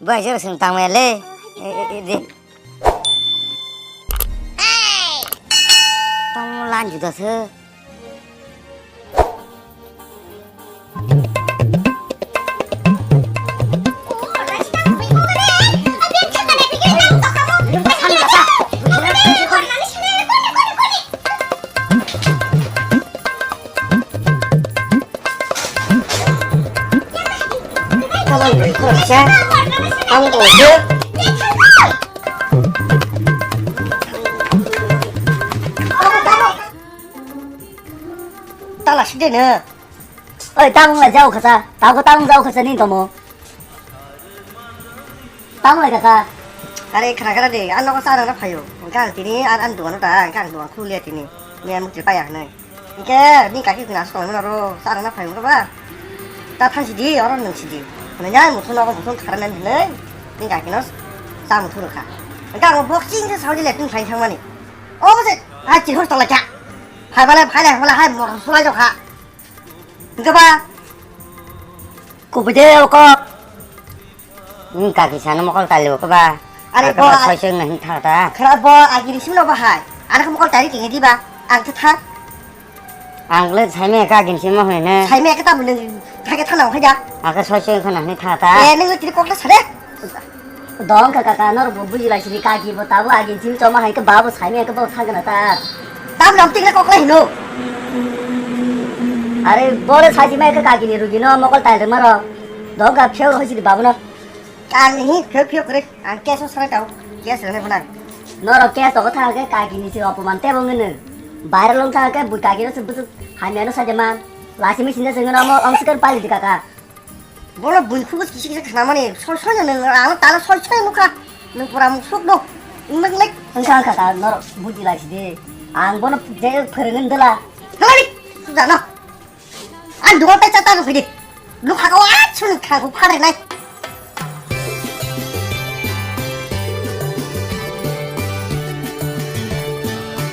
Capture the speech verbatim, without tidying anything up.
Bai jero sung tang mele. E, e, e, de. Tamo lan juda se. Tala side na. Oi, tabung lai jao khasa. Tago tabung jao khasa ni tomo. Tamo lai kaka. Are khara khara de, an nogo sa rang na phayo. Hingke ang tini an, an duan ta, hingke ang duan khulia tini. Ni an mukti paya hwnwi. Hingke ni kaki kena song na ro, sa rang na phayo ba. Ta thang sidi, oro nung sidi. Hwnwi ya muthung nogo muthung khara na hwnwi. Ni kaki no sa muthung rokha. Hingke ang boxing se saudi le tun khai thang mani. O se, ha chi hos tala kya. Phai bale, phai le, bale hai mor sulai jokha. Hingke ba. Kubui de oko. Ni kaki sana mokol tali oko ba. Are bo soi soi na hin thang ta. Khara bo agini simno ba hai. Are ko mokol tali kenge di ba. Ang ta tha. Ang le saime ka agini simo hoi ne. Saime ka ta mun thake thana hoi da. Aka soi soi khana hin thang ta. E nung tiri kokla sare. Dong ka kaka nor bo buji lai sini kaki bo tabu agini simi choma hai ka babu saime ka bo thang na ta. Tabu ram tikna kokla hino. Are bore saji mai ka kaki ni rugi no mokol tali maro. Dong ka pheo hoi sini babu no. Ang hi phek phek kore, ang keso sarai tau, kes rene bana. Norok kes to kotha ke kaki ni si opoman te bong ne. Viral long tha ke bui kaki no se busu hamya no sa jema. Lasi mi sinja se ngono mo ong sikar pali di kaka. Bolo bui khubus kisi kisi khana mani, sol sol ne, ang tala sol sol nukha. Nung pura muk suk do. Nung lek. Ang kaka norok buji lai si de. Ang bono je pherengen dela. Halai, sudah no. Ang duo ta chata ko phidi. Lukha ko a chun kha ko phare nai.